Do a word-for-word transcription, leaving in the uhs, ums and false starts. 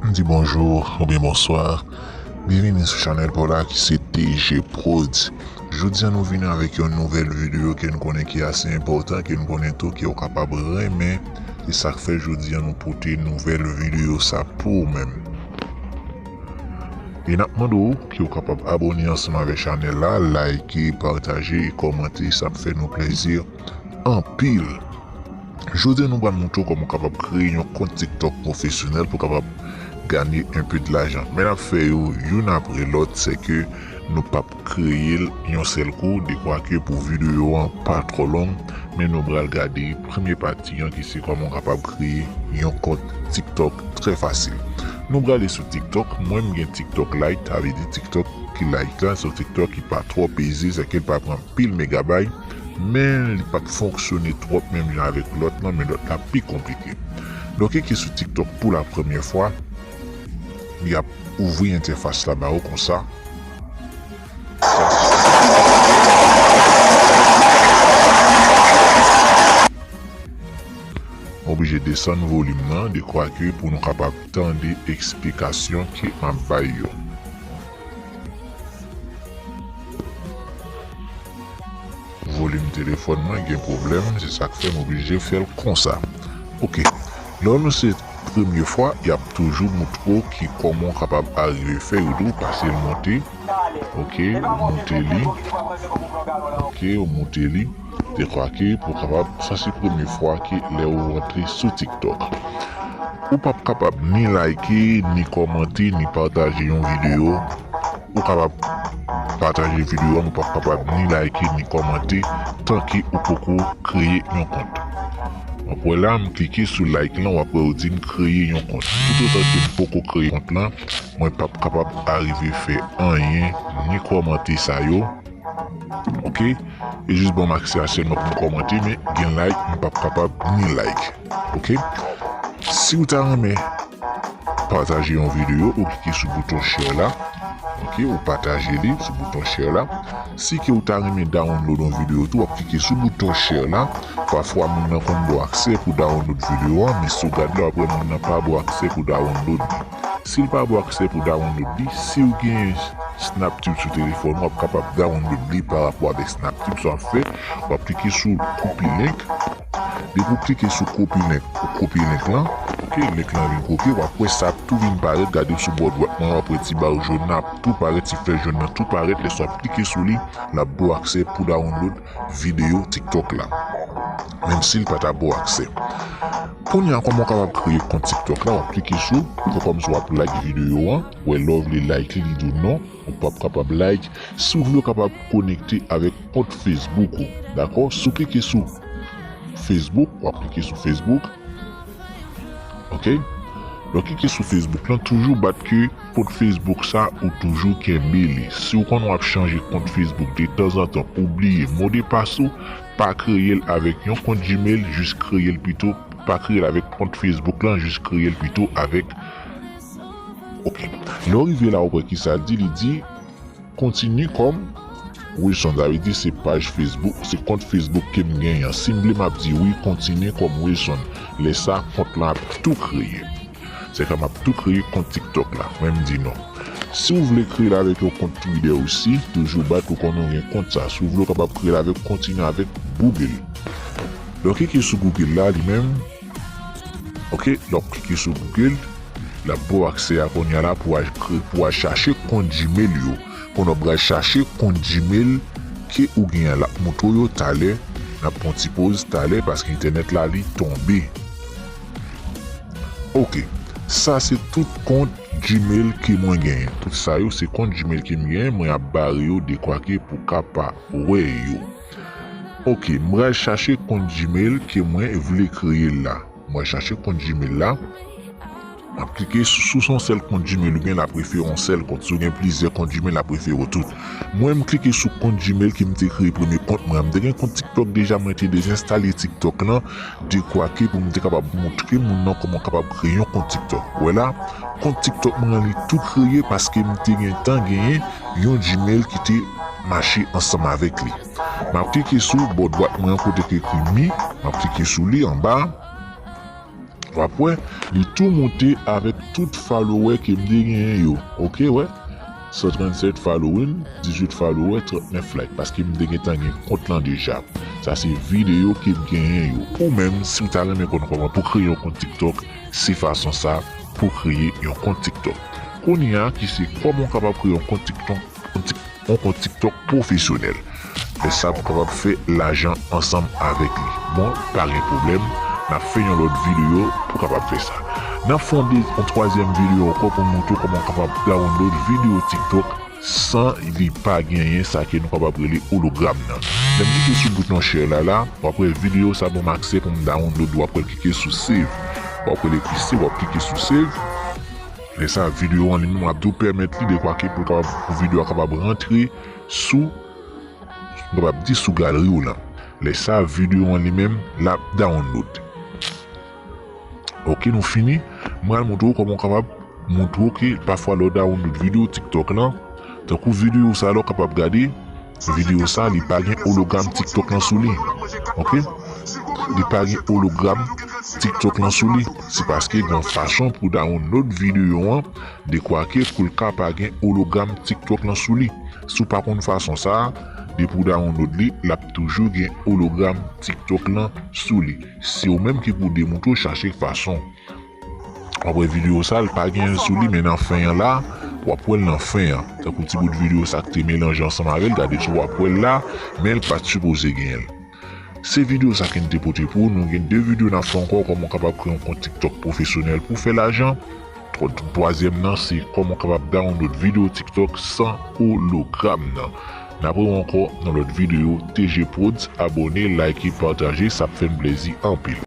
M di bonjou oubyen bonswa. Byenvini sou chanèl pa w la ki se T G Prodz. Jodi a nou vini avèk yon nouvèl videyo ke n konnen ki ase enpòtan, ke n konnen tou ke w kapab renmen. Se sa k fè jodi a nou pote nouvèl videyo sa pou ou menm. E n ap mande w ke w kapab abòne ansanm avèk chanèl la, like, pataje e kòmante, sa ap fè nou plezi anpil. Jodi a nou pral montre w kòman w kapab kreye yon kont TikTok pwofesyonèl pou w kapab ganye enpe de lajan. Men n ap fè yo youn apre lòt, sèke nou p ap kreye l yon sèl kou, dekwa ke pou videyo an pa twò long, men nou pral gade premye pati an ki se kòman w kapab kreye yon kont TikTok trè fasil. Nou prale sou TikTok, mwen m gen TikTok Lite, sa vle di TikTok ki Lite la, se yon TikTok ki pa twò peze, sèke l pa pran pil megabay, men li p ap fonksyone twòp menm jan avèk lòt lan, men lòt la pi konplike. Donk, klike sou TikTok pou la premyè fwa, li ap ouvri entèfas la ba ou konsa. Oblije desann volim nan, dekwa ke pou nou kapab tande eksplikasyon ke m ap bay yo. Volim telefòn mwen gen pwoblèm, se sa k fè m oblije fè l konsa. Oke. Lè w lansè premye fwa, y ap toujou moutre w ki kòman w kapab arive fè yo tou, pase l monte. Oke, ou moute li. Oke, ou moute li. Dekwa ke pou w kapab, sa se premye fwa ke lè ou rantre sou TikTok. Ou p ap kapab ni like, ni kòmante, ni pataje yon videyo. Ou kapab pataje videyo a, men w p ap kapab ni like, ni kòmante, tanke ou poko kreye yon kont. W ap wè la, m klike sou like lan, w ap wè yo di m kreye yon kont. Toutotan ke m poko kreye kont lan, mwen p ap kapab arive fè anyen, ni kòmante sa yo. Oke? E jis ban m aksè a sèlman pou m kòmante, men gen like, m p ap kapab ni like. Oke? Si w ta renmen pataje yon videyo, ou klike sou bouton share la. Oke, ou pataje li sou bouton share la. Si ke ou ta renmen download yon videyo tou, w ap klike sou bouton share la. Pafwa moun nan konn ba w aksè pou download videyo a, men si w gade la, w ap wè moun nan pa ba w aksè pou download li. Si l pa ba w aksè pou download li, si w gen SnapTube sou telefòn ou, w ap kapab download li pa rapò avèk SnapTube. Sa w ap fè, w ap klike sou copy link. Depi w klike sou copy link, ou kopye link lan, oke, link lan vin kopye, w ap wè sa ap tou vin parèt, gade sou bò dwat mwen, w ap wè ti ba jòn nan ap tou parèt, ti flèch jòn nan tou parèt, lè sa w ap klike sou li, l ap ba w aksè pou download videyo TikTok la. Menm si l pa ta ba w aksè. Kounye a, kòman w kapab kreye kont TikTok la, w ap klike sou, fè kòmsi w ap like videyo an, wè lè w vle like li, li di w non, ou p ap kapab like. Si w vle, w kapab konekte avèk kont Facebook ou, dakò? Si w klike sou Facebook, w ap klike sou Facebook. Oke? Lè w klike sou Facebook lan, toujou bat ke kont Facebook sa ou toujou kenbe li. Si w konn w ap chanje kont Facebook detanzantan, ou bliye modepas ou, pa kreye l avèk yon kont Gmail, jis kreye l pito, pa kreye l avèk kont Facebook lan, jis kreye l pito avèk, oke. Lè w rive la, ou wè ki sa l di, li di, Kontinye kòm Wilson, sa vle di se paj Facebook, se kont Facebook ke m genyen an. Si m vle, m ap di wi, kontinye kòm Wilson. Lè sa, kont lan ap tou kreye. Se ka m ap tou kreye kont TikTok la. Mwen, m di non. Si w vle kreye l avèk yon kont Twitter osi, toujou bat ou konnen w gen kont sa. Si w vle, w kapab kreye l avèk, kontinye avèk Google. Donk, klike sou Google la, li menm, Oke, lè w klike sou Google, l ap ba w aksè a kounye a la pou w al kre-, pou w al chache kont Gmail yo. Kounye w pral chache kont Gmail ke ou gen an, l ap montre w yo talè. N ap pran ti poz talè paske entènèt la li tonbe. Oke, sa se tout kont Gmail ke mwen genyen. Tout sa yo se kont Gmail ke m genyen, mwen ap bare yo dekwa ke pou ka pa wè yo. Oke, m pral chache kont Gmail ke mwen vle kreye la. Mwen chache kont Gmail la. M ap klike sou, si w se yon sèl kont Gmail ou gen, l ap refere yon sèl kont. Si w gen plizyè kont Gmail, l ap refere w tout. Mwen, m klike sou kont Gmail ke m te kreye premye kont mwen. M te gen kont TikTok deja, mwen te dezenstale TikTok lan, dekwa ke pou m te kapab montre moun nan kòman w kapab kreye yon kont TikTok. Ou wè la, kont TikTok mwen an, li tou kreye paske m te gentan genyen yon Gmail ki te mache ansanm avèk li. M ap klike sou bò dwat mwen an kote ki ekri mi, m ap klike sou li anba. W ap wè, li tou moute avèk tout follower ke m te genyen yo. Oke, wè. San trannsèt following, dizuit follower, trannèf like. Paske m te gentan gen kont lan deja. Sa se videyo ke m genyen yo. Ou menm, si w ta renmen konn kòman pou kreye yon kont TikTok, se fason sa pou kreye yon kont TikTok. Kounye a, ki se kòman w kapab kreye yon kont TikTok, yon Tik-, yon kont TikTok pwofesyonèl. Fè sa pou kapab fè lajan ansanm avèk li. Bon, pa gen pwoblèm, n ap fè yon lòt videyo pou kapab fè sa. N ap fè yon de-, yon twazyèm videyo ankò pou montre w kòman w kapab download videyo TikTok san li pa genyen sa ke nou kapab rele ologram nan. Lè m klike sou bouton share la, la, w ap wè videyo sa ban m aksè pou m download, w ap wè l klike sou save. W ap wè l ekri save, w ap klike sou save. Lè sa, videyo an li menm, w ap tou pèmèt li dekwa ke pou l kapab, pou videyo a kapab rantre sou, nou kapab di sou galri w lan. Lè sa, videyo an li menm, l ap download. Oke, nou fini. Mwen al montre w kòman w kapab montre w ke pafwa lè w download videyo TikTok lan, tankou videyo sa la w kapab gade, videyo sa li pa gen ologram TikTok lan sou li. Oke? Li pa gen ologram TikTok lan sou li. Se paske gen yon fason pou download videyo an, dekwa ke pou l ka pa gen ologram TikTok lan sou li. Si w pa konn fason sa a, depi w download li, l ap toujou gen ologram TikTok lan sou li. Se ou menm ki pou demontre w chache fason. W ap wè videyo sa, l pa gen l sou li, men nan fen an la, w ap wè l nan fen an. Tankou ti bout videyo sa k te melanje ansanm avè l, gade si w ap wè l la, men l pa t sipoze gen l. Se videyo sa ke n te pote pou ou. Nou gen de videyo n ap fè ankò, kòman w kapab kreye yon kont TikTok pwofesyonèl pou fè lajan. Twa-, twazyèm nan, se kòman w kapab download videyo TikTok san ologram nan. N ap wè w ankò nan lòt videyo. T G Prodz, abòne, like, pataje, sa ap fè n plezi anpil.